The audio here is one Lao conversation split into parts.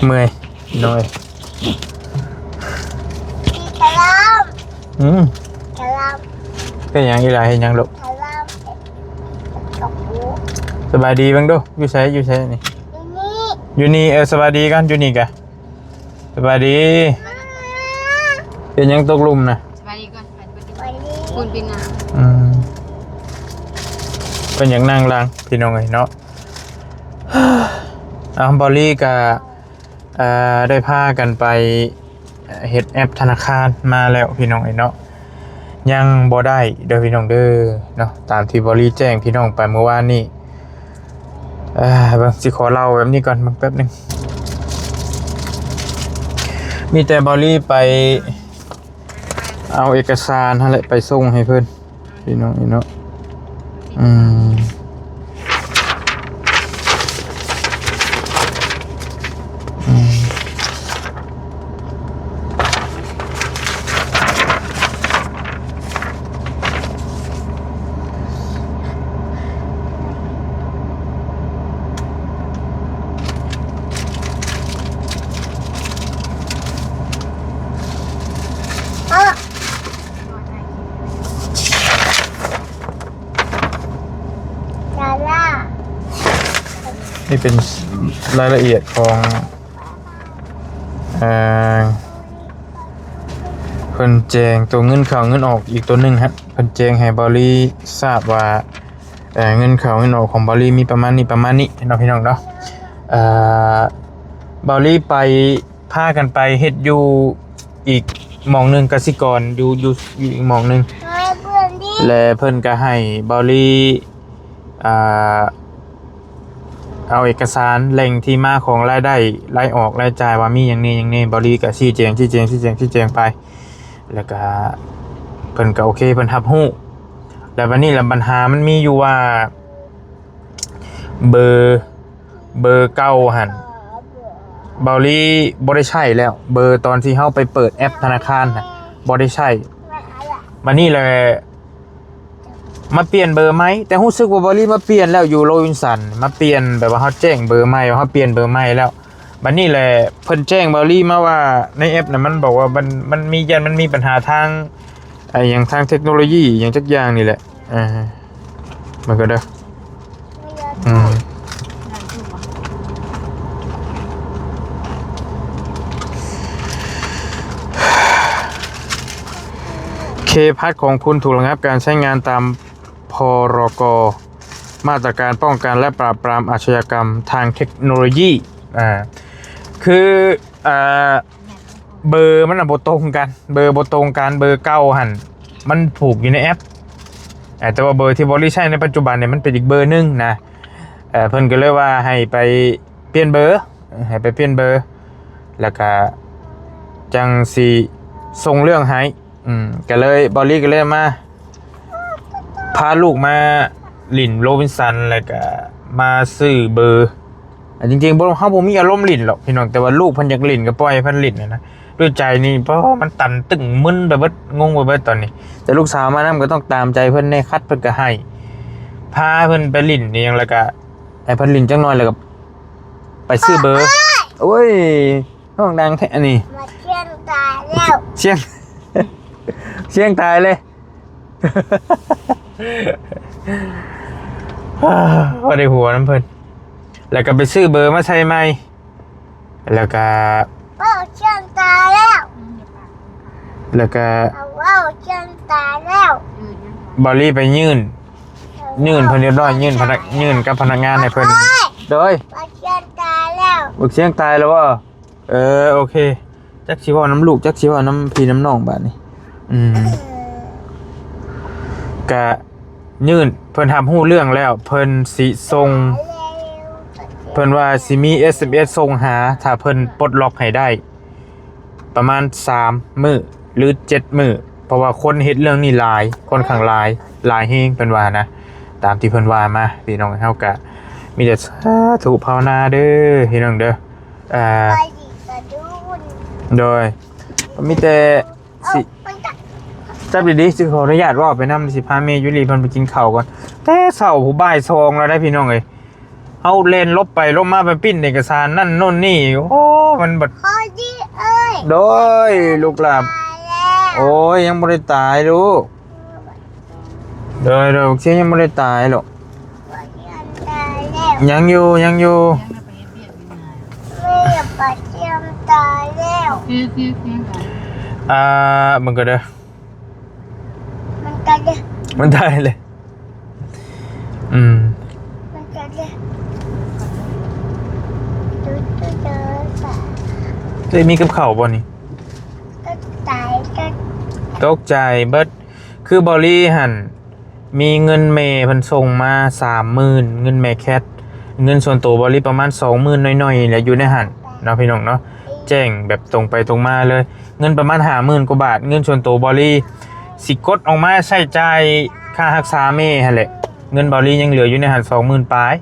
ເມື່ອຍນ້ອຍ. ອືມ ເປັນຫຍັງອີ່ຫຼ້າ ເຮັດຫຍັງລູກ? ສະບາຍດີເບິ່ງດູ ຢູ່ໃສ ຢູ່ໃສນີ້? ຢູ່ນີ້ ເອີ ສະບາຍດີກ່ອນ ຢູ່ນີ້ກະ ສະບາຍດີ. ເຮັດຫຍັງຕົກຫຼຸມນະ? ສະບາຍດີກ່ອນ ສະບາຍດີ ປູນປີນາ. ອືມ ເພິ່ນຢາກນັ່ງຫຼັງ ພີ່ນ້ອງເອີຍເນາະ. ເອົາ ເບົາລີກະ ເອີ ໄດ້ພາກັນໄປເຮັດແອັບທະນາຄານມາແລ້ວ ພີ່ນ້ອງເອີຍເນາະ. ຍັງບໍ່ໄດ້ເດີພີ່ນ້ອງເດີເນາະ ຕາມທີ່ເບົາລີແຈ້ງພີ່ນ້ອງໄປມື້ວານນີ້. ເອີ ເບິ່ງ ຊິຂໍເລົ່າແບບນີ້ກ່ອນ ເບິ່ງແປັບໜຶ່ງ. ມີແຕ່ເບົາລີໄປເອົາເອກະສານຫັ້ນແຫຼະ ໄປສົ່ງໃຫ້ເພິ່ນ ພີ່ນ້ອງເອີຍເນາະ. ອືມ ອືມ. ນີ້ເປັນລາຍລະອຽດຂອງ ເອີ ເພິ່ນແຈ້ງໂຕເງິນເຂົ້າເງິນອອກອີກໂຕໜຶ່ງຮະ ເພິ່ນແຈ້ງໃຫ້ເບົາລີຊາບວ່າ ເອີ ເງິນເຂົ້າເງິນອອກຂອງເບົາລີມີປະມານນີ້ ປະມານນີ້ເນາະ ພີ່ນ້ອງເນາະ. ເອີ ເບົາລີໄປ ພາກັນໄປເຮັດຢູ່ອີກໝ່ອງໜຶ່ງ ກະສິກອນ ຢູ່ ຢູ່ ຢູ່ອີກໝ່ອງໜຶ່ງ ແລະ ເພິ່ນກະໃຫ້ເບົາລີ ອ່າ ເອົາເອກະສານແຫຼ່ງທີ່ມາຂອງລາຍໄດ້ ລາຍອອກ ລາຍຈ່າຍ ວ່າມີຫຍັງແດ່ ຫຍັງແດ່ ເບົາລີກະຊີ້ແຈງ ຊີ້ແຈງ ຊີ້ແຈງ ຊີ້ແຈງໄປ ແລ້ວກະເພິ່ນກະໂອເຄ ເພິ່ນຮັບຮູ້. ແລ້ວບັດນີ້ລະ ບັນຫາມັນມີຢູ່ວ່າ ເບີ ເບີເກົ່າຫັ້ນ ເບົາລີບໍ່ໄດ້ໃຊ້ແລ້ວ ເບີຕອນທີ່ເຮົາໄປເປີດແອັບທະນາຄານນະ ບໍ່ໄດ້ໃຊ້. ບັດນີ້ແຫຼະ ມາປ່ຽນເບີໃໝ່ ແຕ່ຮູ້ສຶກວ່າເບົາລີມາປ່ຽນແລ້ວ ຢູ່ໂຣບິນສັນ ມາປ່ຽນ ແບບວ່າເຮົາແຈ້ງເບີໃໝ່ ເຮົາປ່ຽນເບີໃໝ່ແລ້ວ. ບັດນີ້ແຫຼະ ເພິ່ນແຈ້ງເບົາລີມາວ່າ ໃນແອັບນະ ມັນບອກວ່າ ມັນ ມັນມີ ຢ້ານມັນມີບັນຫາທາງ ອີຫຍັງທາງເທັກໂນໂລຢີ ອີຫຍັງຈັກຢ່າງນີ້ແຫຼະ. ອ່າ ມັນກໍເດີ ອືມ ເຄພັດຂອງຄຸນຖືກລະງັບການໃຊ້ງານຕາມ ພ.ຣ.ກ. ມາດຕະການປ້ອງກັນ ແລະ ປາບປາມອາຊະຍາກຳທາງເທັກໂນໂລຢີ. ອ່າ ຄື ອ່າ ເບີມັນນະບໍ່ຕົງກັນ ເບີບໍ່ຕົງກັນ ເບີເກົ່າຫັ້ນມັນຜູກຢູ່ໃນແອັບ ແຕ່ວ່າເບີທີ່ບໍລິໃຊ້ໃນປັດຈຸບັນນີ້ມັນເປັນອີກເບີໜຶ່ງນະ. ເພິ່ນກໍເລີຍວ່າໃຫ້ໄປປ່ຽນເບີ ໃຫ້ໄປປ່ຽນເບີ ແລ້ວກະຈັ່ງຊິສົ່ງເລື່ອງໃຫ້. ອືມ ກໍເລີຍ ເບົາລີກໍເລີຍມາ ພາລູກມາຫຼິ້ນໂຣບິນສັນ ແລ້ວກໍມາຊື້ເບີ. ອ່າ ຈິງໆ ບໍ່ ເຮົາບໍ່ມີອາລົມຫຼິ້ນຫຼອກພີ່ນ້ອງ ແຕ່ວ່າລູກເພິ່ນຢາກຫຼິ້ນກໍປ່ອຍໃຫ້ເພິ່ນຫຼິ້ນນະ ດ້ວຍໃຈນີ້ ເພາະມັນຕັນຕຶ້ງມຶນໄປເບິດ ງົງໄປເບິດຕອນນີ້. ແຕ່ລູກສາວມານຳກໍຕ້ອງຕາມໃຈເພິ່ນແດ່ ຂັດເພິ່ນກໍໃຫ້ ພາເພິ່ນໄປຫຼິ້ນອີ່ຫຍັງ ແລ້ວກໍໃຫ້ເພິ່ນຫຼິ້ນຈັກໜ່ອຍ ແລ້ວກໍໄປຊື້ເບີ. ໂອ້ຍ ຮ້ອງດັງແທ້ອັນນີ້ ໝົດເຄື່ອງຕາຍແລ້ວ ສຽງ ສຽງຕາຍເລີຍ. ບໍ່ໄດ້ຫົວນຳເພິ່ນ ແລ້ວກໍໄປຊື້ເບີມາໃສ່ໃໝ່ ແລ້ວກໍ ເວົ້າເຄື່ອງຕາຍແລ້ວ ແລ້ວກໍ ເວົ້າເຄື່ອງຕາຍແລ້ວ ເບົາລີໄປຍື່ນ ຍື່ນເພິ່ນຮຽບຮ້ອຍ ຍື່ນພະນັກ ຍື່ນກັບພະນັກງານໃຫ້ເພິ່ນ. ໂດຍ ບັກສຽງຕາຍແລ້ວ ບັກສຽງຕາຍແລ້ວບໍ່? ເອີ ໂອເຄ ຈັກຊິເວົ້ານຳລູກ ຈັກຊິເວົ້ານຳພີ່ນຳນ້ອງບາດນີ້. ອືມ ກະຍື່ນ ເພິ່ນຮັບຮູ້ເລື່ອງແລ້ວ ເພິ່ນຊິສົ່ງ ເພິ່ນວ່າຊິມີ ເອສເອັມເອສ ສົ່ງຫາ ຖ້າເພິ່ນປົດລັອກໃຫ້ໄດ້ ປະມານສາມມື້ ຫຼື ເຈັດມື້ ເພາະວ່າຄົນເຮັດເລື່ອງນີ້ຫຼາຍ ຂ້ອນຂ້າງຫຼາຍ ຫຼາຍແຮງ ເພິ່ນວ່ານະ ຕາມທີ່ເພິ່ນວ່າມາ. ພີ່ນ້ອງເຮົາກະມີແຕ່ສາທຸພາວນາເດີ ພີ່ນ້ອງເດີ. ອ່າ ໂດຍ ມີແຕ່ຊິ ຈັບດີໆ ຊິຂໍອະນຸຍາດເວົ້າໄປນຳ ຊິພາແມ່ຢູລີເພິ່ນໄປກິນເຂົ້າກ່ອນ. ແຕ່ເຊົ້າພຸ້ນ ບ່າຍສອງແລ້ວໄດ໋ ພີ່ນ້ອງເອີຍ. ເ ເອົາແລ່ນຫຼົບໄປຫຼົບມາ ໄປປິ່ນເອກະສານນັ້ນໂນ່ນນີ້. ໂອ້ ມັນບັດ ຂໍດີເອີຍ ໂດຍ ລູກຫຼານ ຕາຍແລ້ວ ໂອ້ຍ ຍັງບໍ່ໄດ້ຕາຍລູກ ໂດຍ ໂດຍ ບັກຊຽງຍັງບໍ່ໄດ້ຕາຍລູກ ບໍ່ໄດ້ຕາຍແລ້ວ ຍັງຢູ່ ຍັງຢູ່ ແມ່ ປາຊຽງຕາຍແລ້ວ ອ່າ ເບິ່ງກ່ອນເດີ ມັນຕາຍເດ້ ມັນຕາຍເລີຍ ອືມ ມັນຕາຍເດ້ ເອີຍ ມີກັບເຂົ້າບໍ່ນີ້? ຕົກໃຈ ຕົກໃຈເບິດ ຄືເບົາລີຫັ້ນ ມີເງິນແມ່ເພິ່ນສົ່ງມາສາມໝື່ນ ເງິນແມ່ແຄດ ເງິນສ່ວນໂຕເບົາລີປະມານສອງໝື່ນໜ້ອຍໆ ແຫຼະ ຢູ່ໃນຫັ້ນເນາະ ພີ່ນ້ອງເນາະ ແຈ້ງແບບຕົງໄປຕົງມາເລີຍ ເງິນປະມານຫ້າໝື່ນກວ່າບາດ ເງິນສ່ວນໂຕເບົາລີຊິກົດອອກມາໃຊ້ຈ່າຍຄ່າຮັກສາແມ່ຫັ້ນແຫຼະ ເງິນເບົາລີຍັງເຫຼືອຢູ່ໃນຫັ້ນສອງໝື່ນປາຍ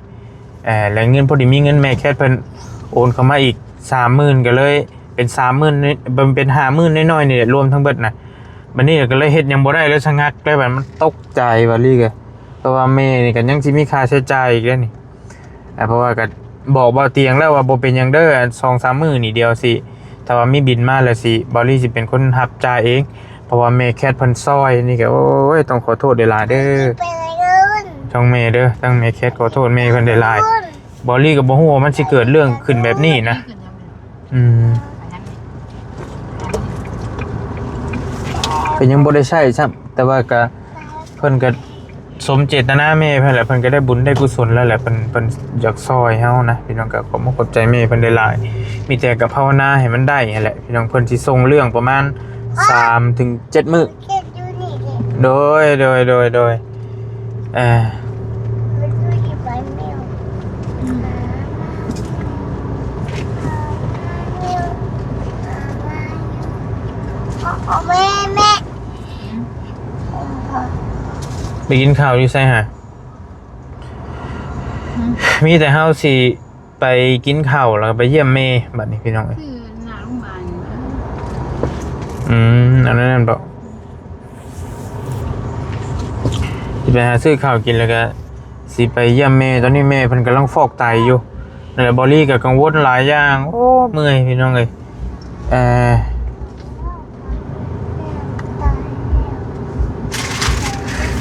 ເອີ ແລະ ເງິນ ພໍດີມີເງິນແມ່ແຄດເພິ່ນໂອນເຂົ້າມາອີກສາມໝື່ນ ກໍເລີຍເປັນສາມໝື່ນ ເປັນຫ້າໝື່ນໜ້ອຍໆ ນີ້ແຫຼະ ລວມທັງເບິດນະ ບັດນີ້ກໍເລີຍເຮັດຫຍັງບໍ່ໄດ້ ເລີຍຊະງັກເລີຍ ບັດມັນຕົກໃຈ ເບົາລີກໍ ເພາະວ່າແມ່ນີ້ກໍຍັງຊິມີຄ່າໃຊ້ຈ່າຍອີກເດ້ນີ້ ອ່າ ເພາະວ່າກໍບອກເບົາຕຽງແລ້ວວ່າບໍ່ເປັນຫຍັງເດີ ອັນສອງສາມມື້ນີ້ດຽວຊິ ຖ້າວ່າມີບິນມາແລ້ວຊິ ເບົາລີຊິເປັນຄົນຮັບຈ່າຍເອງ ເພາະວ່າແມ່ແຄດເພິ່ນຊ່ອຍ ນີ້ກໍ ໂອ້ຍ ຕ້ອງຂໍໂທດຫຼາຍໆເດີ ທັງແມ່ເດີ ທັງແມ່ແຄດ ຂໍໂທດແມ່ເພິ່ນຫຼາຍໆ ເບົາລີກໍບໍ່ຮູ້ວ່າມັນຊິເກີດເລື່ອງຂຶ້ນແບບນີ້ນະ ອືມ ກໍຍັງບໍ່ໄດ້ໃຊ້ຊ້ຳ ແຕ່ວ່າກະ ເພິ່ນກະສົມເຈດຕະນາແມ່ເພິ່ນແຫຼະ ເພິ່ນກະໄດ້ບຸນໄດ້ກຸສົນແລ້ວແຫຼະ ເພິ່ນ ເພິ່ນຢາກຊ່ອຍເຮົານະ ພີ່ນ້ອງ ກະຂອບມຸກຂອບໃຈແມ່ເພິ່ນຫຼາຍໆ ມີແຕ່ກະພາວະນາໃຫ້ມັນໄດ້ຫັ້ນແຫຼະ ພີ່ນ້ອງ ເພິ່ນຊິສົ່ງເລື່ອງປະມານສາມເຖິງເຈັດມື້ ໂດຍ ໂດຍ ໂດຍ ໂດຍ ເອີ ແມ່ ແມ່ ໄປກິນເຂົ້າຢູ່ໃສຫະ? ອືມ ມີແຕ່ເຮົາຊິໄປກິນເຂົ້າ ແລ້ວກໍໄປຢ້ຽມແມ່ ບັດນີ້ພີ່ນ້ອງເອີຍ ຄືໜ້າໂຮງບານນີ້ ອືມ ອັນນັ້ນແມ່ນບໍ່? ຊິໄປຫາຊື້ເຂົ້າກິນ ແລ້ວກໍຊິໄປຢ້ຽມແມ່ ຕອນນີ້ແມ່ເພິ່ນກຳລັງຟອກໄຕຢູ່ ນັ້ນແຫຼະ ເບົາລີກໍກັງວົນຫຼາຍຢ່າງ ໂອ້ ເມື່ອຍພີ່ນ້ອງເອີຍ ເອີ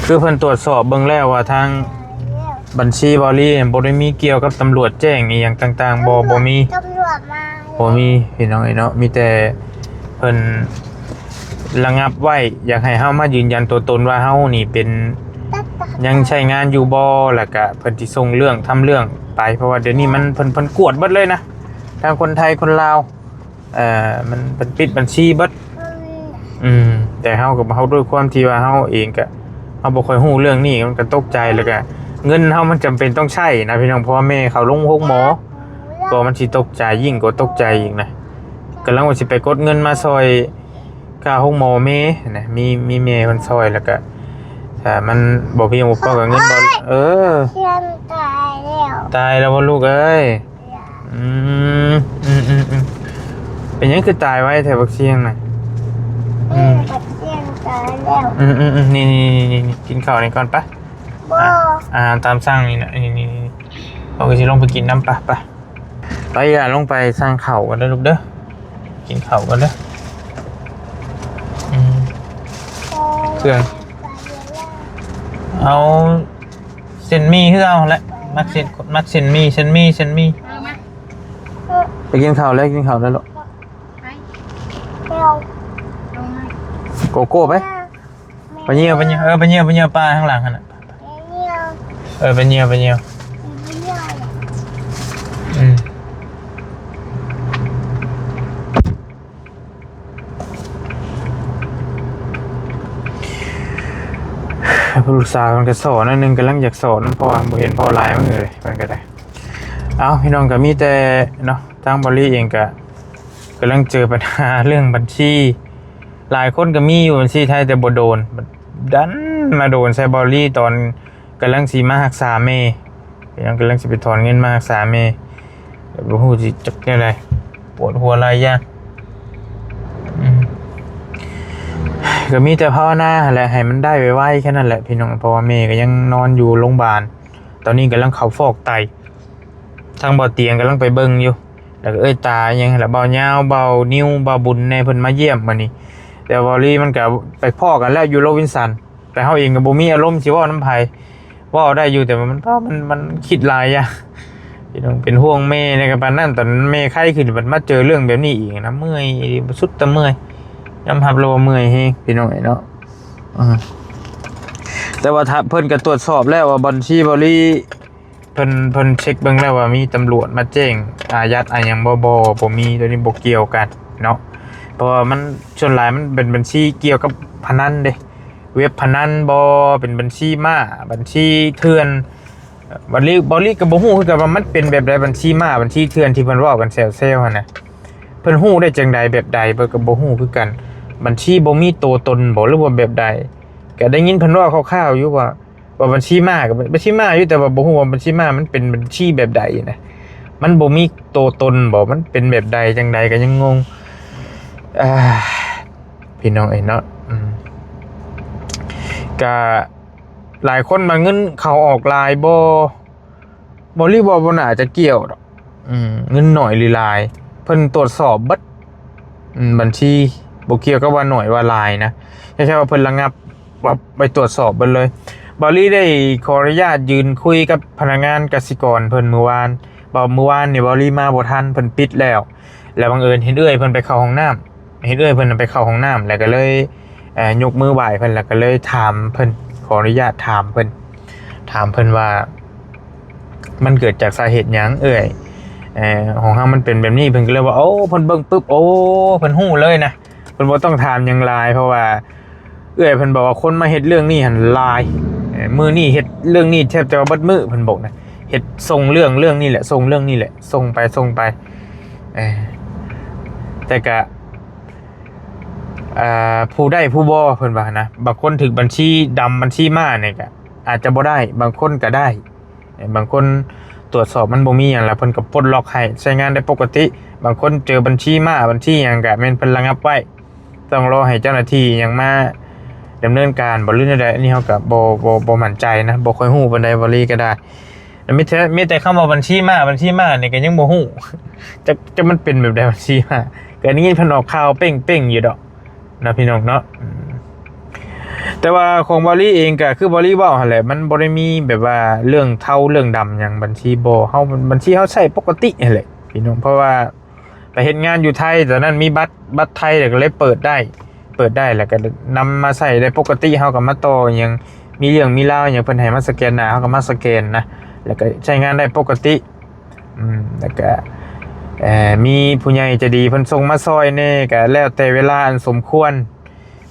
ຄືເພິ່ນຕວດສອບເບິ່ງແລ້ວວ່າທາງບັນຊີເບົາລີບໍ່ໄດ້ມີກ່ຽວກັບຕຳຫຼວດແຈ້ງອີ່ຫຍັງຕ່າງໆ ບໍ່ ບໍ່ມີ ຕຳຫຼວດມາ ບໍ່ມີພີ່ນ້ອງເອີຍເນາະ ມີແຕ່ເພິ່ນລະງັບໄວ້ ຢາກໃຫ້ເຮົາມາຢືນຢັນຕົວຕົນວ່າເຮົານີ້ເປັນ ຍັງໃຊ້ງານຢູ່ບໍ່ ແລ້ວກະເພິ່ນຊິສົ່ງເລື່ອງ ທຳເລື່ອງໄປ ເພາະວ່າດຽວນີ້ມັນ ເພິ່ນ ເພິ່ນກວດເບິດເລີຍນະ ທັງຄົນໄທຄົນລາວ ເອີ ມັນ ເພິ່ນປິດບັນຊີເບິດ ອືມ ແຕ່ເຮົາກໍ ເຮົາດ້ວຍຄວາມທີ່ວ່າເຮົາເອງກະ ເຮົາບໍ່ຄ່ອຍຮູ້ເລື່ອງນີ້ ມັນກໍຕົກໃຈ ແລ້ວກະເງິນເຮົາມັນຈຳເປັນຕ້ອງໃຊ້ນະພີ່ນ້ອງ ເພາະວ່າແມ່ເຂົາລົງໂຮງໝໍ ກໍມັນຊິຕົກໃຈ ຍິ່ງກວ່າຕົກໃຈອີກນະ ກຳລັງວ່າຊິໄປກົດເງິນມາຊ່ອຍຄ່າໂຮງໝໍແມ່ນະ ມີ ມີແມ່ເພິ່ນຊ່ອຍ ແລ້ວກະ ຖ້າມັນບໍ່ພຽງພໍກັບເງິນ ໂອ້ຍ ເອີ ຕາຍແລ້ວ ຕາຍແລ້ວບໍ່ລູກເອີຍ? ອືມ ອືມ ອືມ ອືມ ເປັນຫຍັງຄືຕາຍໄວແທ້ບັກຊຽງນະ? ອືມ ບັກຊຽງຕາຍແລ້ວ ອືມ ອືມ ອືມ ນີ້ ນີ້ ນີ້ ກິນເຂົ້ານີ້ກ່ອນປະ ບໍ່ ອາ ອາຫານຕາມສັ່ງນີ້ນະ ນີ້ ນີ້ ນີ້ ເຮົາກໍຊິລົງໄປກິນນຳ ປະ ປະ ໄປ ຢ່າ ລົງໄປສັ່ງເຂົ້າກ່ອນເດີລູກເດີ ກິນເຂົ້າກ່ອນເດີ ອືມ ເຄື່ອງ ເອົາ ເສັ້ນໝີ່ຄືເກົ່າຫັ້ນແຫຼະ ມັກເສັ້ນ ມັກເສັ້ນໝີ່ ເສັ້ນໝີ່ ເສັ້ນໝີ່ ເອົາມາ ໄປກິນເຂົ້າແລ້ວ ກິນເຂົ້າແລ້ວລູກ ໄປ ໂກໂກ້ໄປ ໄປເຫຍື່ອ ໄປເຫຍື່ອ ເອີ ໄປເຫຍື່ອ ໄປເຫຍື່ອປາທາງຫຼັງຫັ້ນນະ ເອີ ໄປເຫຍື່ອ ໄປເຫຍື່ອ ອືມ ລູກສາວເພິ່ນກໍສໍ້ໜ້ອຍໜຶ່ງ ກຳລັງຢາກສໍ້ນຳພໍ່ ບໍ່ເຫັນພໍ່ຫຼາຍມື້ເລີຍ ເພິ່ນກໍໄດ້ ເອົ້າ ພີ່ນ້ອງ ກໍມີແຕ່ເນາະ ທາງເບົາລີເອງກໍກຳລັງເຈີບັນຫາເລື່ອງບັນຊີ ຫຼາຍຄົນກໍມີຢູ່ບັນຊີໄທ ແຕ່ບໍ່ໂດນ ດັນມາໂດນໃສ່ເບົາລີຕອນ ກຳລັງຊິມາຮັກສາແມ່ ກຳລັງ ກຳລັງຊິໄປຖອນເງິນມາຮັກສາແມ່ ແຕ່ບໍ່ຮູ້ຊິຈັກແນວໃດ ປວດຫົວຫຼາຍຢ່າງ ອືມ ກໍມີແຕ່ພາວະນາຫັ້ນແຫຼະ ໃຫ້ມັນໄດ້ໄວໆ ແຄ່ນັ້ນແຫຼະພີ່ນ້ອງ ເພາະວ່າແມ່ກໍຍັງນອນຢູ່ໂຮງບານ ຕອນນີ້ກຳລັງເຂົ້າຟອກໄຕ ທາງບ່າວຕຽງກຳລັງໄປເບິ່ງຢູ່ ແລ້ວກໍເອື້ອຍຕາຫຍັງຫັ້ນລະ ບ່າວຍາວ ບ່າວນິວ ບ່າວບຸນແດ່ ເພິ່ນມາຢ້ຽມມື້ນີ້. ແຕ່ວ່າລີມັນກໍໄປພໍ້ກັນແລ້ວຢູ່ໂຣບິນສັນ ແຕ່ເຮົາເອງກໍບໍ່ມີອາລົມຊິເວົ້ານຳໃຜ ເວົ້າໄດ້ຢູ່ ແຕ່ວ່າມັນ ມັນ ມັນຄິດຫຼາຍຢ່າງ ພີ່ນ້ອງ ເປັນຫ່ວງແມ່ໃນກະປານນັ້ນ. ຕອນແມ່ໄຂ້ຂຶ້ນ ບັດມາເຈີເລື່ອງແບບນີ້ອີກນະ ເມື່ອຍ ສຸດແຕ່ເມື່ອຍ ຍອມຮັບເລີຍວ່າເມື່ອຍແຮງ ພີ່ນ້ອງເອີຍເນາະ. ອືມ ແຕ່ວ່າຖ້າເພິ່ນກໍຕວດສອບແລ້ວວ່າບັນຊີບໍລິ ເພິ່ນ ເພິ່ນເຊັກເບິ່ງແລ້ວວ່າມີຕຳຫຼວດມາແຈ້ງອາຍັດອາຫຍັງບໍ່? ບໍ່ ບໍ່ມີ ໂຕນີ້ບໍ່ກ່ຽວກັນເນາະ. ເພາະວ່າມັນ ສ່ວນຫຼາຍມັນເປັນບັນຊີກ່ຽວກັບພະນັນເດ້ ເວັບພະນັນບໍ ເປັນບັນຊີມ້າ ບັນຊີເຖື່ອນ. ບັນລີ ບໍລິກໍບໍ່ຮູ້ຄືກັນວ່າມັນເປັນແບບໃດ ບັນຊີມ້າ ບັນຊີເຖື່ອນທີ່ເພິ່ນເວົ້າກັນແຊວໆຫັ້ນນະ ເພິ່ນຮູ້ໄດ້ຈັ່ງໃດ ແບບໃດ ເພິ່ນກໍບໍ່ຮູ້ຄືກັນ. ບັນຊີບໍ່ມີໂຕຕົນບໍ ຫຼືວ່າແບບໃດ? ກໍໄດ້ຍິນເພິ່ນເວົ້າຄ່າວໆຢູ່ວ່າ ວ່າບັນຊີມ້າກໍບັນຊີມ້າຢູ່ ແຕ່ວ່າບໍ່ຮູ້ວ່າບັນຊີມ້າມັນເປັນບັນຊີແບບໃດນະ ມັນບໍ່ມີໂຕຕົນບໍ ມັນເປັນແບບໃດຈັ່ງໃດ ກໍຍັງງົງ ອ່າ ພີ່ນ້ອງເອີຍເນາະ. ອືມ ກະຫຼາຍຄົນວ່າເງິນເຂົ້າອອກຫຼາຍບໍ່? ບໍ່ ຫຼືວ່າບໍ່ໜ້າຈະກ່ຽວດອກ. ອືມ ເງິນໜ້ອຍຫຼືຫຼາຍ ເພິ່ນຕວດສອບເບິດ ອືມ ບັນຊີ ບໍ່ກ່ຽວກັບວ່າໜ້ອຍວ່າຫຼາຍນະ ແຄ່ວ່າເພິ່ນລະງັບ ວ່າໄປຕວດສອບເບິດເລີຍ. ບ່າວລີໄດ້ຂໍອະນຸຍາດຢືນຄຸຍກັບພະນັກງານກະສິກອນເພິ່ນມື້ວານ ເພາະມື້ວານນີ້ບ່າວລີມາບໍ່ທັນ ເພິ່ນປິດແລ້ວ ແລ້ວບັງເອີນເຫັນເອື້ອຍເພິ່ນໄປເຂົ້າຫ້ອງນ້ຳ ເຫັນເອື້ອຍເພິ່ນໄປເຂົ້າຫ້ອງນ້ຳ ແລ້ວກໍເລີຍ ເອີ ຍົກມືໄຫວ້ເພິ່ນ ແລ້ວກໍເລີຍຖາມເພິ່ນ ຂໍອະນຸຍາດຖາມເພິ່ນ ຖາມເພິ່ນວ່າ ມັນເກີດຈາກສາເຫດຫຍັງເອື້ອຍ? ເອີ ຂອງເຮົາມັນເປັນແບບນີ້. ເພິ່ນກໍເລີຍວ່າ ໂອ້ ເພິ່ນເບິ່ງປຶບ ໂອ້ ເພິ່ນຮູ້ເລີຍນະ ເພິ່ນບໍ່ຕ້ອງຖາມຫຍັງຫຼາຍ ເພາະວ່າເອື້ອຍເພິ່ນບອກວ່າຄົນມາເຮັດເລື່ອງນີ້ຫັ້ນຫຼາຍ ເອີ ມື້ນີ້ເຮັດເລື່ອງນີ້ແທບຈະວ່າເບິດມື້ ເພິ່ນບອກນະ ເຮັດສົ່ງເລື່ອງ ເລື່ອງນີ້ແຫຼະ ສົ່ງເລື່ອງນີ້ແຫຼະ ສົ່ງໄປ ສົ່ງໄປ ເອີ ແຕ່ກະ ເອີ ຜູ້ໄດ້ຜູ້ບໍ່ ເພິ່ນວ່ານະ ບາງຄົນຖືກບັນຊີດຳ ບັນຊີມ້ານີ້ກະອາດຈະບໍ່ໄດ້ ບາງຄົນກະໄດ້ ບາງຄົນຕວດສອບມັນບໍ່ມີຫຍັງ ແລ້ວເພິ່ນກໍປົດລັອກໃຫ້ໃຊ້ງານໄດ້ປົກກະຕິ. ບາງຄົນເຈີບັນຊີມ້າ ບັນຊີຫຍັງກະແມ່ນເພິ່ນລະງັບໄວ້ ຕ້ອງລໍໃຫ້ເຈົ້າໜ້າທີ່ຫຍັງມາດຳເນີນການບໍ ຫຼືແນວໃດ? ອັນນີ້ເຮົາກະບໍ່ ບໍ່ ບໍ່ໝັ້ນໃຈນະ ບໍ່ຄ່ອຍຮູ້ປານໃດ ບ່າວລີກໍໄດ້. ມີແຕ່ ມີແຕ່ຄຳວ່າບັນຊີມ້າ ບັນຊີມ້ານີ້ກໍຍັງບໍ່ຮູ້ ຈັກ ຈັກມັນເປັນແບບໃດບັນຊີມ້າ ກໍໄດ້ຍິນເພິ່ນອອກຂ່າວເປັ້ງໆຢູ່ດອກ ເນາະ ພີ່ນ້ອງເນາະ. ອືມ ແຕ່ວ່າຂອງບ່າວລີເອງກໍຄືບ່າວລີເວົ້າຫັ້ນແຫຼະ ມັນບໍ່ໄດ້ມີແບບວ່າເລື່ອງເທົາເລື່ອງດຳຫຍັງ ບັນຊີບໍ່ ເຮົາ ບັນຊີເຮົາໃຊ້ປົກກະຕິຫັ້ນແຫຼະ ພີ່ນ້ອງ. ເພາະວ່າໄປເຮັດງານຢູ່ໄທ ຕອນນັ້ນມີບັດ ບັດໄທ ແລ້ວກໍເລີຍເປີດໄດ້ ເປີດໄດ້ ແລ້ວກໍນຳມາໃຊ້ໄດ້ປົກກະຕິ ເຮົາກໍມາຕໍ່ຫຍັງ ມີເລື່ອງມີລາວຫຍັງ ເພິ່ນໃຫ້ມາສະແກນໜ້າ ເຮົາກໍມາສະແກນນະ ແລ້ວກໍໃຊ້ງານໄດ້ປົກກະຕິ. ອືມ ແລ້ວກະ ເອີ ມີຜູ້ໃຫຍ່ໃຈດີເພິ່ນສົ່ງມາຊ່ອຍແດ່ ກະແລ້ວແຕ່ເວລາອັນສົມຄວນ.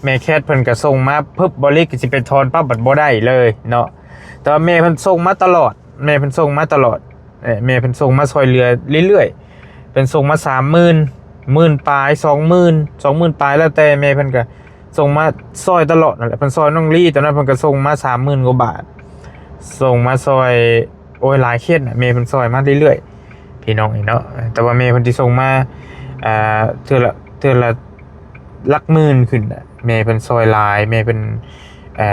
ແມ່ແຄດເພິ່ນກະສົ່ງມາປຶບ ບ່າວລີກະຊິໄປຖອນປັບ ບັດບໍ່ໄດ້ເລີຍເນາະ. ແຕ່ວ່າແມ່ເພິ່ນສົ່ງມາຕະຫຼອດ ແມ່ເພິ່ນສົ່ງມາຕະຫຼອດ ເອີ ແມ່ເພິ່ນສົ່ງມາຊ່ອຍເຫຼືອເລື້ອຍໆ ເພິ່ນສົ່ງມາສາມໝື່ນ ໝື່ນປາຍ ສອງໝື່ນ ສອງໝື່ນປາຍ ແລ້ວແຕ່ແມ່ເພິ່ນກະ ສົ່ງມາຊ່ອຍຕະຫຼອດນັ້ນແຫຼະ ເພິ່ນຊ່ອຍນ້ອງລີ ຕອນນັ້ນເພິ່ນກໍສົ່ງມາສາມໝື່ນກວ່າບາດ ສົ່ງມາຊ່ອຍ ໂອ້ຍ ຫຼາຍເຄສນະ ແມ່ເພິ່ນຊ່ອຍມາເລື້ອຍໆ ພີ່ນ້ອງເອີຍເນາະ. ແຕ່ວ່າແມ່ເພິ່ນຊິສົ່ງມາ ອ່າ ເທື່ອລະ ເທື່ອລະຫຼັກໝື່ນຂຶ້ນນະ ແມ່ເພິ່ນຊ່ອຍຫຼາຍ ແມ່ເພິ່ນ ເອີ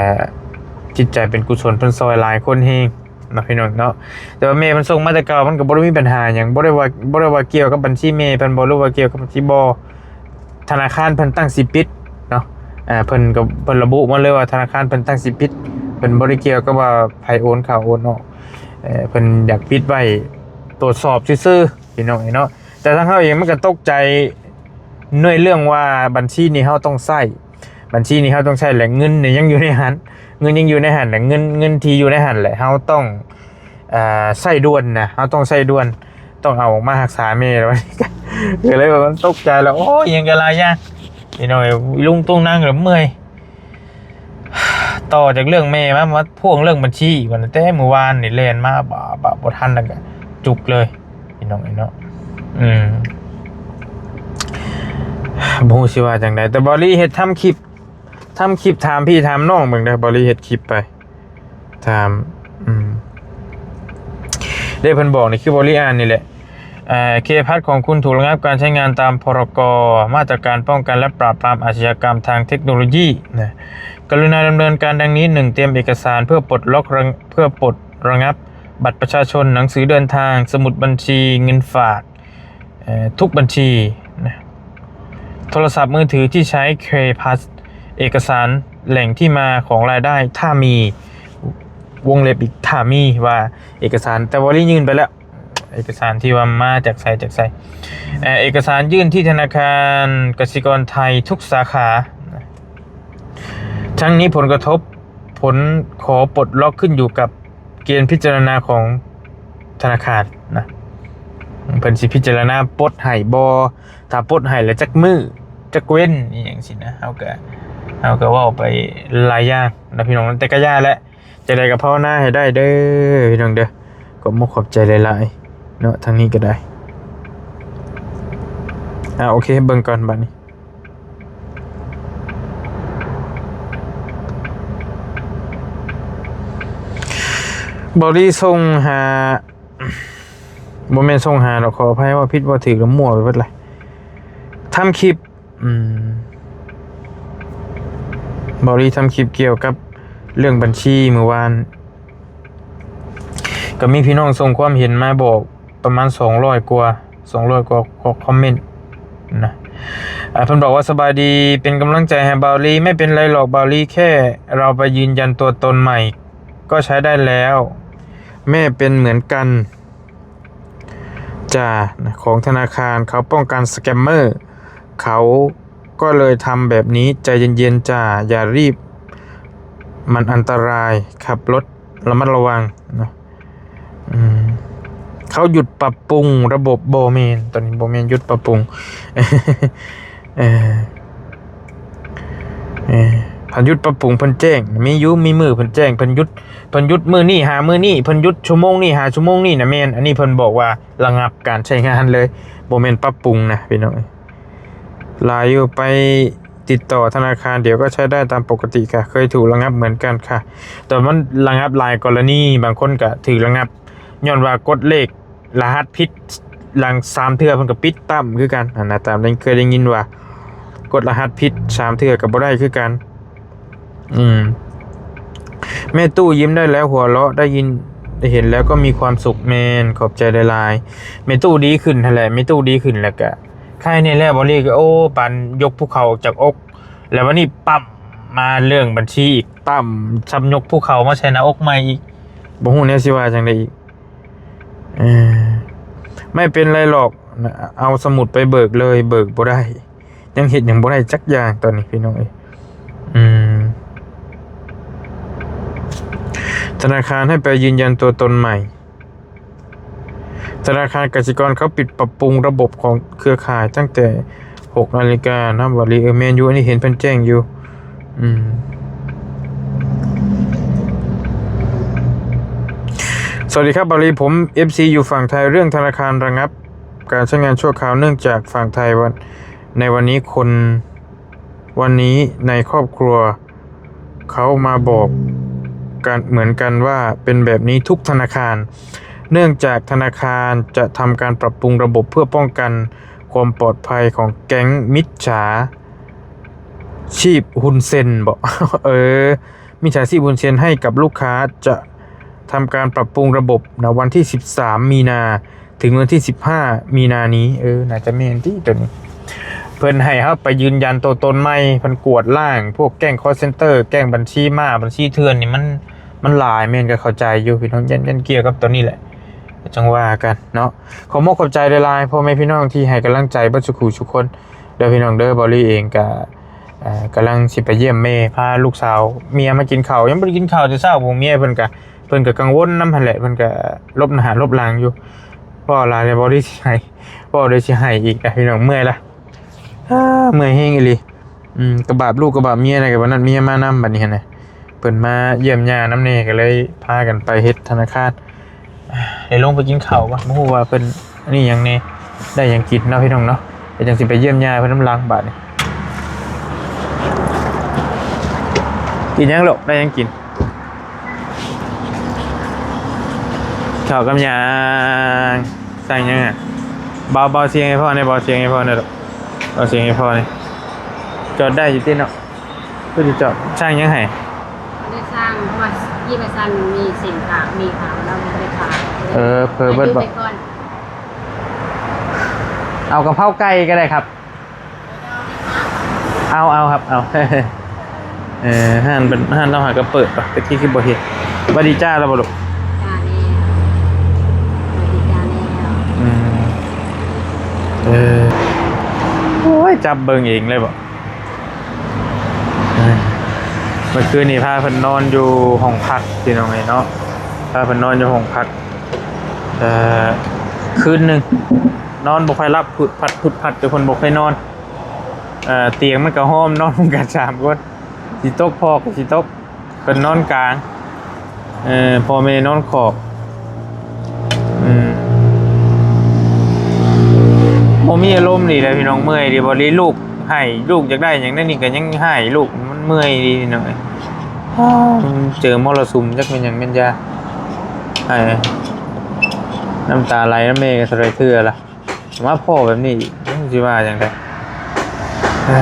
ຈິດໃຈເປັນກຸສົນ ເພິ່ນຊ່ອຍຫຼາຍຄົນແຮງ ເນາະ ພີ່ນ້ອງເນາະ. ແຕ່ວ່າແມ່ເພິ່ນສົ່ງມາແຕ່ເກົ່າ ມັນກໍບໍ່ໄດ້ມີບັນຫາຫຍັງ ບໍ່ໄດ້ວ່າ ບໍ່ໄດ້ວ່າກ່ຽວກັບບັນຊີແມ່ເພິ່ນບໍ ຫຼືວ່າກ່ຽວກັບບັນຊີບໍ່ ທະນາຄານເພິ່ນຕັ້ງຊິປິດເນາະ. ເອີ ເພິ່ນກໍ ເພິ່ນລະບຸມາເລີຍວ່າທະນາຄານເພິ່ນຕັ້ງຊິປິດ ເພິ່ນບໍ່ໄດ້ກ່ຽວກັບວ່າໃຜໂອນເຂົ້າໂອນອອກ ເອີ ເພິ່ນຢາກປິດໄວ້ຕວດສອບຊື່ໆ ພີ່ນ້ອງເອີຍເນາະ. ແຕ່ທາງເຮົາເອງມັນກໍຕົກໃຈ ໃນເລື່ອງວ່າບັນຊີນີ້ເຮົາຕ້ອງໃຊ້ ບັນຊີນີ້ເຮົາຕ້ອງໃຊ້ ແລະ ເງິນນີ້ຍັງຢູ່ໃນຫັ້ນ ເງິນຍັງຢູ່ໃນຫັ້ນ ແລະ ເງິນ ເງິນທີ່ຢູ່ໃນຫັ້ນແຫຼະ ເຮົາຕ້ອງ ເອີ ໃຊ້ດ່ວນນະ ເຮົາຕ້ອງໃຊ້ດ່ວນ ຕ້ອງເອົາອອກມາຮັກສາແມ່ແລ້ວ ກໍເລີຍວ່າມັນຕົກໃຈແລ້ວ ໂອ້ຍ ຫຍັງກໍຫຼາຍຢ່າງ ພີ່ນ້ອງເອີຍ ລຸງຕຸງນັງກໍເມື່ອຍ. ຕໍ່ຈາກເລື່ອງແມ່ມາ ມາພວງເລື່ອງບັນຊີອີກ ແຕ່ມື້ວານນີ້ແລ່ນມາ ບາບ ບາບ ບໍ່ທັນ ແລ້ວກໍຈຸກເລີຍ ພີ່ນ້ອງເອີຍເນາະ. ອືມ ບໍ່ຮູ້ຊິວ່າຈັ່ງໃດ ແຕ່ບ່າວລີເຮັດທຳຄລິບ ທຳຄລິບຖາມພີ່ຖາມນ້ອງເບິ່ງເດີ ບ່າວລີເຮັດຄລິບໄປ ຖາມ ອືມ ເດ້ ເພິ່ນບອກນີ້ຄືບໍລິອ່ານນີ້ແຫຼະ ເອີ ເຄພັດຂອງຄຸນຖືກລະງັບການໃຊ້ງານຕາມ ພຣກ ມາດຕະການປ້ອງກັນ ແລະ ປາບປາມອາຊະຍາກຳທາງເທັກໂນໂລຢີນະ ກະລຸນາດຳເນີນການດັ່ງນີ້: ໜຶ່ງ ຕຽມເອກະສານເພື່ອປົດລັອກ ເພື່ອປົດລະງັບ ບັດປະຊາຊົນ, ໜັງສືເດີນທາງ, ສະໝຸດບັນຊີເງິນຝາກ ເອີ ທຸກບັນຊີນະ, ໂທລະສັບມືຖືທີ່ໃຊ້ K-Pass, ເອກະສານແຫຼ່ງທີ່ມາຂອງລາຍໄດ້ ຖ້າມີ ວົງເລັບອີກ ຖ້າມີ ວ່າເອກະສານ, ແຕ່ບໍ່ໄດ້ຍື່ນໄປແລ້ວ ເອກະສານທີ່ວ່າມາຈາກໃສ ຈາກໃສ ເອີ ເອກະສານຍື່ນທີ່ທະນາຄານກະສິກອນໄທທຸກສາຂາ. ທັງນີ້ຜົນກະທົບ ຜົນຂໍປົດລັອກຂຶ້ນຢູ່ກັບເກນພິຈາລະນາຂອງທະນາຄານນະ, ເພິ່ນຊິພິຈາລະນາປົດໃຫ້ບໍ່, ຖ້າປົດໃຫ້ແລ້ວຈັກມື້ ຈັກເວັນ ອີ່ຫຍັງຊີ້ນະ, ເຮົາກະ ເຮົາກະເວົ້າໄປຫຼາຍຢ່າງນະພີ່ນ້ອງ, ແຕ່ກະຢ່າແຫຼະ. ຈັ່ງໃດກໍພາວະນາໃຫ້ໄດ້ເດີພີ່ນ້ອງເດີ, ຂອບມຸກຂອບໃຈຫຼາຍໆເນາະ. ທາງນີ້ກໍໄດ້ ອ່າ ໂອເຄ ເບິ່ງກ່ອນບັດນີ້. ບໍລິສົ່ງຫາ ບໍ່ແມ່ນສົ່ງຫາດອກ, ຂໍອະໄພວ່າຜິດວ່າຖືກ ແລ້ວມົ້ວໄປເບິດລະ. ທຳຄລິບ ອືມ ເບົາລີທຳຄລິບກ່ຽວກັບເລື່ອງບັນຊີມື້ວານ, ກໍມີພີ່ນ້ອງສົ່ງຄວາມເຫັນມາບອກປະມານສອງຮ້ອຍກວ່າ ສອງຮ້ອຍກວ່າຄອມເມັນນະ. ອ່າ ເພິ່ນບອກວ່າ ສະບາຍດີ ເປັນກຳລັງໃຈໃຫ້ເບົາລີ. ໄມ່ເປັນໄລຫຼອກເບົາລີ, ແຄ່ເຮົາໄປຢືນຢັນຕົວຕົນໃໝ່ກໍໃຊ້ໄດ້ແລ້ວ. ແມ່ເປັນເໝືອນກັນ ຈ້າ ຂອງທະນາຄານເຂົາປ້ອງກັນສະແກມເມີ ເຂົາກໍເລີຍທຳແບບນີ້. ໃຈເຢັນໆ ຈ້າ ຢ່າຣີບ ມັນອັນຕະລາຍ, ຂັບລົດລະມັດລະວັງນະ. ອືມ ເຂົາຢຸດປັບປຸງລະບົບ. ບໍ່ແມ່ນ, ຕອນນີ້ບໍ່ແມ່ນຢຸດປັບປຸງ. ເອີ ເອີ ເພິ່ນຢຸດປັບປຸງ ເພິ່ນແຈ້ງ ມີຢູ່ ມີມື້ເພິ່ນແຈ້ງ ເພິ່ນຢຸດ ເພິ່ນຢຸດມື້ນີ້ຫາມື້ນີ້ ເພິ່ນຢຸດຊົ່ວໂມງນີ້ຫາຊົ່ວໂມງນີ້ນະ. ແມ່ນ, ອັນນີ້ເພິ່ນບອກວ່າລະງັບການໃຊ້ງານເລີຍ, ບໍ່ແມ່ນປັບປຸງນະພີ່ນ້ອງ. ຫຼາຍຢູ່ ໄປຕິດຕໍ່ທະນາຄານດຽວກໍໃຊ້ໄດ້ຕາມປົກກະຕິຄ່ະ, ເຄີຍຖືກລະງັບເໝືອນກັນຄ່ະ. ແຕ່ມັນລະງັບຫຼາຍກໍລະນີ, ບາງຄົນກໍຖືກລະງັບຍ້ອນວ່າກົດເລກ ລະຫັດຜິດ ຫຼັງສາມເທື່ອເພິ່ນກໍປິດຕັ້ມຄືກັນຫັ້ນນະ. ຕາມທີ່ເຄີຍໄດ້ຍິນວ່າ ກົດລະຫັດຜິດສາມເທື່ອກໍບໍ່ໄດ້ຄືກັນ. ອືມ ແມ່ຕູ້ຍິ້ມໄດ້ແລ້ວ ຫົວເລາະ ໄດ້ຍິນ ໄດ້ເຫັນແລ້ວກໍມີຄວາມສຸກ. ແມ່ນ, ຂອບໃຈຫຼາຍໆ. ແມ່ຕູ້ດີຂຶ້ນຫັ້ນແຫຼະ, ແມ່ຕູ້ດີຂຶ້ນ ແລ້ວກະໄຄແນ່ແລ້ວ. ເບົາລີກໍ ໂອ້ ປານຍົກພູເຂົາອອກຈາກອົກ, ແລ້ວບັດນີ້ປ້ຳມາເລື່ອງບັນຊີອີກ, ປ້ຳຊ້ຳຍົກພູເຂົາມາໃສ່ໜ້າອົກໃໝ່ອີກ, ບໍ່ຮູ້ແນວຊິວ່າຈັ່ງໃດອີກ. ເອີ ໄມ່ເປັນໄລຫຼອກ, ເອົາສະໝຸດໄປເບີກເລີຍ, ເບີກບໍ່ໄດ້, ຍັງເຮັດຫຍັງບໍ່ໄດ້ຈັກຢ່າງຕອນນີ້ພີ່ນ້ອງເອີຍ. ອືມ ທະນາຄານໃຫ້ໄປຢືນຢັນຕົວຕົນໃໝ່. ທະນາຄານກະສິກອນເຂົາປິດປັບປຸງລະບົບຂອງເຄືອຂ່າຍຕັ້ງແຕ່ຫົກນາລິການະ ເບົາລີ. ເອີ ແມ່ນຢູ່, ອັນນີ້ເຫັນເພິ່ນແຈ້ງຢູ່. ອືມ ສະຫວັດດີຄັບ ເບົາລີ, ຜົມ ເອັຟຊີ ຢູ່ຝັ່ງໄທ. ເລື່ອງທະນາຄານລະງັບການໃຊ້ງານຊົ່ວຄາວ ເນື່ອງຈາກຝັ່ງໄທ ວັນ ໃນວັນນີ້ຄົນ ວັນນີ້ໃນຄອບຄົວເຂົາມາບອກກັນເໝືອນກັນວ່າເປັນແບບນີ້ທຸກທະນາຄານ, ເນື່ອງຈາກທະນາຄານຈະທຳການປັບປຸງລະບົບເພື່ອປ້ອງກັນຄວາມປອດໄພຂອງແກັງມິດສາຊີບຮຸນເຊັນ ເບາະ ເອີ ມິດສາຊີບຮຸນເຊັນໃຫ້ກັບລູກຄ້າ. ຈະທຳການປັບປຸງລະບົບນະ ວັນທີສິບສາມ ມີນາ ເຖິງວັນທີສິບຫ້າ ມີນານີ້. ເອີ ໜ້າຈະແມ່ນຕິ ໂຕນີ້ ເພິ່ນໃຫ້ເຮົາໄປຢືນຢັນໂຕຕົນໃໝ່, ເພິ່ນກວດລ້າງພວກແກ້ງຄອລເຊັນເຕີ, ແກ້ງບັນຊີມ້າ, ບັນຊີເຖື່ອນນີ້ ມັນ ມັນຫຼາຍ. ແມ່ນ ກໍເຂົ້າໃຈຢູ່ພີ່ນ້ອງ, ຢ້ານ ຢ້ານກ່ຽວກັບໂຕນີ້ແຫຼະ, ຈັ່ງວ່າກັນເນາະ. ຂໍຂອບມຸກຂອບໃຈຫຼາຍໆ ພໍ່ແມ່ພີ່ນ້ອງທີ່ໃຫ້ກຳລັງໃຈເບິດສູ່ຄູ່ສູ່ຄົນເດີພີ່ນ້ອງເດີ. ເບົາລີເອງກໍ ເອີ ກຳລັງຊິໄປຢ້ຽມແມ່, ພາລູກສາວເມຍມາກິນເຂົ້າ. ຍັງບໍ່ໄດ້ກິນເຂົ້າແຕ່ເຊົ້າ, ຜົວເມຍເພິ່ນກະ ເພິ່ນກະກັງວົນນຳຫັ້ນແຫຼະ, ເພິ່ນກະຫຼົບໜ້າຫຼົບຫຼັງຢູ່. ເວົ້າຫຼາຍແລ້ວ ເບົາລີຊິໄຫ້ ເວົ້າເລີຍຊິໄຫ້ອີກ ພີ່ນ້ອງ, ເມື່ອຍລະ ເມື່ອຍແຮງອີ່ຫຼີ. ອືມ ກະບາບລູກກະບາບເມຍນະ, ກະບາບນັ້ນເມຍມານຳບັດນີ້ຫັ້ນນະ. ເພິ່ນມາຢ້ຽມຍ່ານຳແດ່ ກໍເລີຍພາກັນໄປເຮັດທະນາຄານ. ໄດ້ລົງໄປກິນເຂົ້າບໍ່? ບໍ່ຮູ້ວ່າເພິ່ນອັນນີ້ຫຍັງແດ່ ໄດ້ຫຍັງກິນເນາະພີ່ນ້ອງເນາະ. ເຮັດຈັ່ງຊິໄປຢ້ຽມຍ່າເພິ່ນນຳຫຼັງບາດນີ້. ກິນຫຍັງລູກ? ໄດ້ຫຍັງກິນ? ເຂົ້າກັບຫຍັງ? ສັ່ງຫຍັງອະ? ເບົາ ເບົາສຽງໃຫ້ພໍ່ແດ່, ເບົາສຽງໃຫ້ພໍ່ແດ່ລູກ, ເບົາສຽງໃຫ້ພໍ່ແດ່. ຈອດໄດ້ຢູ່ຕິເນາະ? ຄືຊິຈອດ. ສັ່ງຫຍັງໃຫ້? ບໍ່ໄດ້ສັ່ງ ເພາະວ່າທີ່ໄປສັ່ງມີສິນຄ້າ ມີຂາຍ. ເຮົາບໍ່ໄດ້ຂາຍ. ເອີ ເຜີເບິດບໍ່? ໄປກ່ອນ. ເອົາກະເພົາໄກ່ກໍໄດ້ຄັບ. ເອົາ ເອົາຄັບ ເອົາ. ເອີ ຮ້ານເພິ່ນ ຮ້ານລາວຫາກໍເປີດປະ ແຕ່ກີ້ຄືບໍ່ເຫັນ. ຫວັດດີຈ້າແລ້ວບໍ່ລູກ? ຈ້າແລ້ວ ຫວັດດີຈ້າແລ້ວ. ອືມ ເອີ ໂອ້ຍ ຈັບເບິ່ງເອງເລີຍບໍ່? ເອີ ເມື່ອຄືນນີ້ພາເພິ່ນນອນຢູ່ຫ້ອງພັກ ພີ່ນ້ອງເອີຍເນາະ, ພາເພິ່ນນອນຢູ່ຫ້ອງພັກ ເອີ ຄືນໜຶ່ງ ນອນບໍ່ຄ່ອຍຫຼັບ ຜຸດພັດ ຜຸດພັດ ແຕ່ເພິ່ນບໍ່ຄ່ອຍນອນ. ເອີ ຕຽງມັນກໍຫ້ອມ ນອນນຳກັນສາມຄົນ ຊິຕົກ ພໍ່ກໍຊິຕົກ ເພິ່ນນອນກາງ ເອີ ພໍ່ແມ່ນອນຂອບ. ອືມ ບໍ່ມີອາລົມນີ້ແຫຼະພີ່ນ້ອງ, ເມື່ອຍດີບໍ່ດີ. ລູກໄຫ້ ລູກຢາກໄດ້ຫຍັງແນວນີ້ກໍຍັງໄຫ້ ລູກມັນເມື່ອຍດີພີ່ນ້ອງເອີຍ. ເຈີມໍລະສຸມຈັກແມ່ນຫຍັງແມ່ນຢາ ໄຫ້ ນ້ຳຕາໄຫຼນຳແມ່ກໍເທົ່າໃດເທື່ອລະ. ມາພໍ້ແບບນີ້ອີກ ຍັງຊິວ່າຈັ່ງໃດ? ເອີ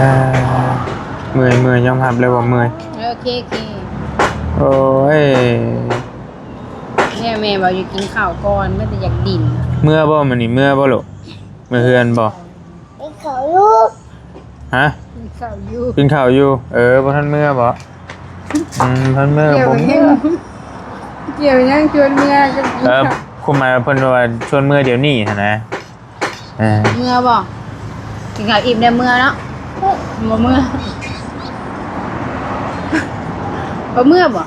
ເມື່ອຍ ເມື່ອຍ ຍອມຮັບເລີຍວ່າເມື່ອຍ. ໂອເຄ ໂອເຄ. ໂອ້ຍ ແມ່ ແມ່ວ່າຢູ່ກິນເຂົ້າກ່ອນ ແມ່ແຕ່ຢາກດິ້ນ. ເມື່ອບໍ່ມື້ນີ້ ເມື່ອບໍ່ລູກ? ເມື່ອເຮືອນບໍ່? ກິນເຂົ້າຢູ່. ຮະ? ກິນເຂົ້າຢູ່ ກິນເຂົ້າຢູ່. ເອີ ບໍ່ທັນເມື່ອບໍ່? ອືມ ບໍ່ທັນເມື່ອ. ກ່ຽວ ບໍ່ເມື່ອ ຫຍັງ ກ່ຽວຫຍັງ ຊວນເມື່ອກັບກິນເຂົ້າ? ເອີ ຄວາມໝາຍວ່າເພິ່ນວ່າຊວນເມື່ອດຽວນີ້ຫັ້ນນະ. ເອີ ເມື່ອບໍ່? ກິນເຂົ້າອີ່ມແລ້ວເມື່ອເນາະ. ບໍ່ເມື່ອ ບໍ່ເມື່ອບໍ່?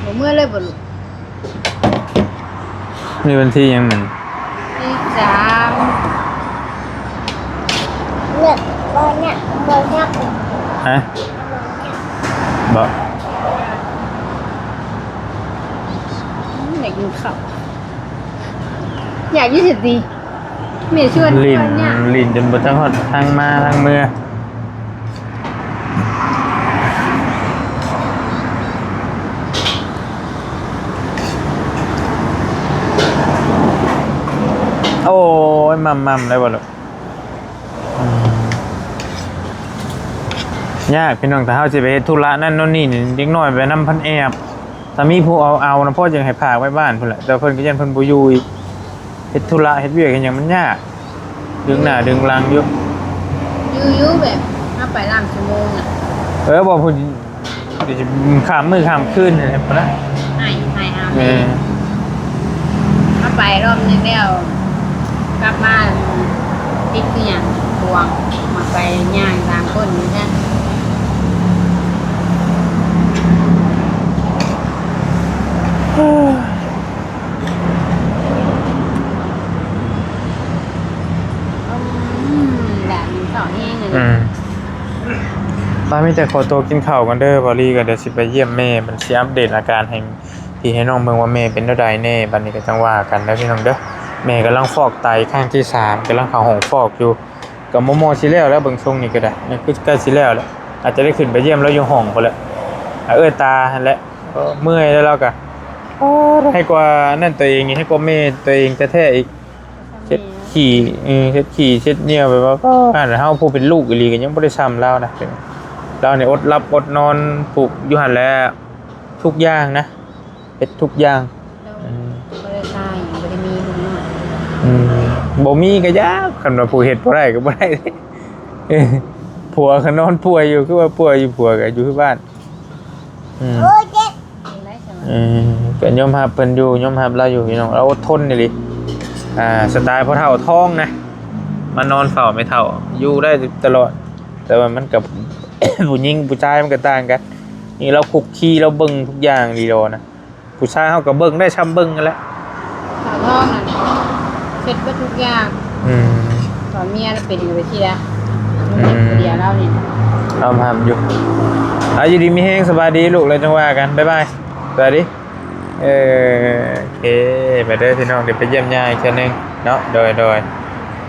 ບໍ່ເມື່ອເລີຍບໍ່ລູກ? ມີວັນທີຫຍັງມື້ນີ້? ທີສາມ. ເລືອກບໍ່ຍາກ ບໍ່ຍາກ. ຮະ? ບໍ່ ອືມ ຢາກກິນເຂົ້າ ຢາກຢູ່ຊິຕິ. ແມ່ຊວນ ຫຼິ້ນ ຊວນຍາກ ຫຼິ້ນຈົນບໍ່ຈັກຮອດທາງມາທາງເມືອ. ໂອ້ຍ ໝ່ຳໆ ໄດ້ບໍ່ລູກ? ອືມ ຍາກພີ່ນ້ອງ ຖ້າເຮົາຊິໄປເຮັດທຸລະນັ້ນໂນ່ນນີ້ນີ້ ເດັກນ້ອຍໄປນຳເພິ່ນແອບ. ຖ້າມີຜູ້ເອົາ ເອົານະ ພໍຈັ່ງໃຫ້ຝາກໄວ້ບ້ານພຸ້ນແຫຼະ, ແຕ່ເພິ່ນກໍຢ້ານເພິ່ນບໍ່ຢູ່ອີກ. ເຮັດທຸລະເຮັດວຽກເຮັດຫຍັງມັນຍາກ ດຶງໜ້າດຶງຫຼັງຢູ່. ຢູ່ ຢູ່ແບບເຮົາໄປລາມຊົ່ວໂມງນະ. ເອີ ບໍ່ ເພິ່ນຂ້າມມື້ຂ້າມຄືນຫັ້ນແຫຼະ ພຸ້ນນະ. ໃຫ້ ໃຫ້ເຮົາ ແມ່ນ ເຮົາໄປຮອບໜຶ່ງແລ້ວ ກັບມາຕິດຄືຫຍັງ ບວງ ມາໄປຍ່າງຕາມຄົນນີ້ນະ. ອືມ ຢາກກິນເຂົ້າແຮງເລີຍ. ອືມ ປາ ມີແຕ່ຂໍຕົວກິນເຂົ້າກ່ອນເດີ. ບາລີກໍດຽວຊິໄປຢ້ຽມແມ່ ມັນຊິອັບເດດອາການໃຫ້ ພີ່ໃຫ້ນ້ອງເບິ່ງວ່າແມ່ເປັນແນວໃດແນ່, ບັດນີ້ກໍຈັ່ງວ່າກັນເດີພີ່ນ້ອງເດີ. ແມ່ກຳລັງຟອກໄຕຄັ້ງທີສາມ ກຳລັງເຂົ້າຫ້ອງຟອກຢູ່, ກໍມໍ່ໆ ຊິແລ້ວແລ້ວ ເບິ່ງຊົງນີ້ກໍໄດ້ ຍັງຄືໃກ້ຊິແລ້ວແຫຼະ. ອາດຈະໄດ້ຂຶ້ນໄປຢ້ຽມລາວຢູ່ຫ້ອງພຸ້ນແຫຼະ ຫາເອື້ອຍຕາຫັ້ນແຫຼະ. ເອີ ເມື່ອຍແລ້ວ ລາວກໍ ເອີ ໃຫ້ກວ່ານັ້ນຕົວເອງອີກ ໃຫ້ກວ່າແມ່ຕົວເອງແທ້ໆອີກ. ເຊັດຂີ້ ເອີ ເຊັດຂີ້ເຊັດຍ່ຽວ ແບບວ່າ ປາ ເຮົາຜູ້ເປັນລູກອີ່ຫຼີກໍຍັງບໍ່ໄດ້ຊ່ຳລາວນະ. ລາວນີ້ອົດຫຼັບອົດນອນ ປູກຢູ່ຫັ້ນແຫຼະ ທຸກຢ່າງນະ ເຮັດທຸກຢ່າງ. ອືມ ບໍ່ໄດ້ຕາຍ ບໍ່ໄດ້ມີລູກນ້ອຍ. ອືມ ບໍ່ມີກໍຍາກ ຄັນວ່າຜູ້ເຮັດບໍ່ໄດ້ກໍບໍ່ໄດ້. ເອີ ຜົວກໍນອນປ່ວຍຢູ່ ຄືວ່າປ່ວຍຢູ່ ຜົວກໍຢູ່ທີ່ບ້ານ. ອືມ ເອີ ກໍຍອມຮັບເພິ່ນຢູ່ ຍອມຮັບລາວຢູ່ພີ່ນ້ອງ ລາວອົດທົນອີ່ຫຼີ. ອ່າ ສະໄຕລ໌ພໍ່ເຖົ້າທ້ອງນະ ມານອນເຝົ້າແມ່ເຖົ້າ ຢູ່ໄດ້ຕະຫຼອດ. ແຕ່ວ່າມັນກັບ ຜູ້ຍິງຜູ້ຊາຍມັນກໍຕ່າງກັນ. ນີ້ລາວຄຸກຄີ ລາວເບິ່ງທຸກຢ່າງດີດອນະ. ຜູ້ຊາຍເຮົາກໍເບິ່ງໄດ້ຊ່ຳເບິ່ງຫັ້ນແຫຼະ. ສາວທອງນັ້ນເຮັດເບິດທຸກຢ່າງ. ອືມ ຕອນເມຍລາວເປັນກໍໄປເຊຍ. ອືມ ເມຍຜູ້ດຽວລາວນີ້ ລາວຫ້າມຢູ່. ອາ ຢູ່ດີມີແຮງ ສະບາຍດີລູກ ແລ້ວຈັ່ງວ່າກັນ ບາຍບາຍ ສະບາຍດີ. ເອີ ໂອເຄ ໄປເດີພີ່ນ້ອງ ດຽວໄປຢ້ຽມຍ່າອີກເທື່ອໜຶ່ງເນາະ. ໂດຍ ໂດຍ.